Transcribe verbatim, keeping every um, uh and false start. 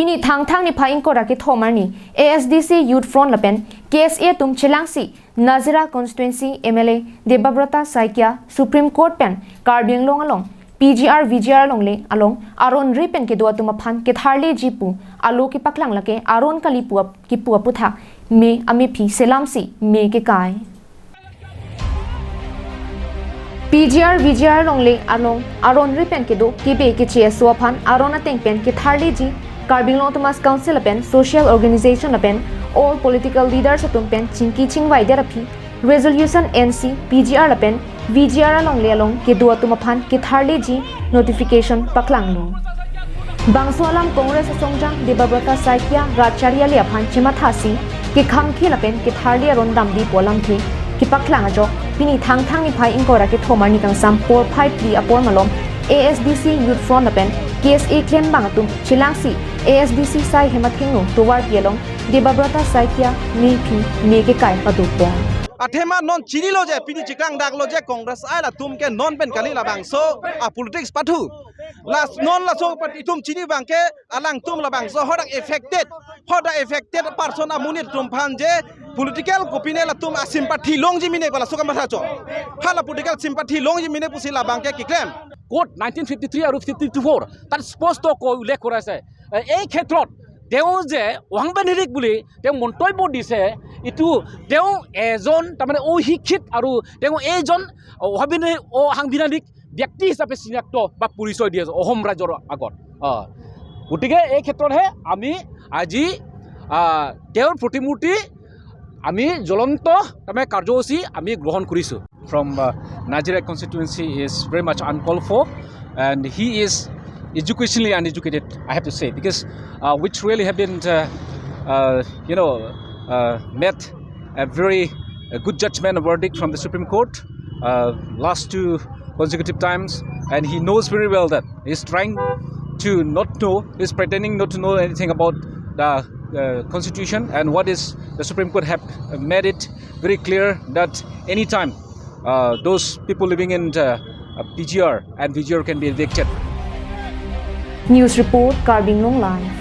Pini Thangthang niphai ingkoi ra kethom arni A S D C Youth Front lapen K S A atum chelangsi Nazira Constituency M L A Debabrata Saikia Supreme Court pen Karbi Anglong along P G R V G R alongle along aron ri pen kedo atum aphan ketharleji pu alo kepaklang lake aron kali pu ap-, kipu aputhak me amephi selamsi me kekai. P G R V G R alongle along aron ri pen kedo kebe keche aso aphan aron ateng pen ketharleji Karbi Anglong Autonomous Council lapen social organization lapen all political leaders atum pen chingki chingvai der aphi resolution N C P G R lapen V G R alongle along kedo atum aphan ketharleji notification paklanglo. Bangso alam Congress asongja Debabrata Saikia rat chariali aphan chemathasi kekhang khil lapen ketharle aron damdi pu alamthe kepaklang ajok pini Thangthang niphai ingkoi ra kethom arni kangsam porphai phli apor malom A S D C Youth Front lapen K S A klembang atum chelangsi A S D C Saihem athengno tovarpi along Debabrata Saikia mephi me kekai padopon. Athema non chinilo je, pini chikang daklo je, Congress ai latum ke non pen kali labangso a politics pathu. Las non laso pat itum chini abangke alangtum labangso hadak affected, hadak affected person amonit atum aphan je political kopine latum a sympathy longji mene ko laso kamatha cho. Hala political sympathy longji mene pusi labangke keklem. Court nineteen fifty-three aru fifty-four তাত স্পষ্ট কৈ উল্লেখ কৰা আছে। এ-, এই ক্ষেত্ৰত তেওঁ যে অসাংবিধানিক বুলি তেওঁ মন্তব্য দিছে, এইটো তেওঁ এজন তাৰমানে অশিক্ষিত আৰু তেওঁ এইজন অসাংবিধানিক, অসাংবিধানিক ব্যক্তি হিচাপে চিনাক্ত বা পৰিচয় দি আছে অসম ৰাইজৰ আগত। অ, গতিকে এই ক্ষেত্ৰতহে আমি আজি, আ, তেওঁৰ প্ৰতিমূৰ্তি আমি জ্বলন্ত তাৰমানে কাৰ্যসূচী আমি গ্ৰহণ কৰিছোঁ। From, uh, Nazira constituency is very much uncalled for, and he is educationally uneducated, I have to say, because, uh, which really have been, uh, uh, you know, uh, met a very, a good judgment, a verdict from the Supreme Court, uh, last two consecutive times, and he knows very well that he's trying to not know, he's pretending not to know anything about the, uh, constitution and what is the Supreme Court have made it very clear that anytime, uh, those people living in, uh, uh, P G R and V G R can be evicted. News report, Karbi Anglong Live.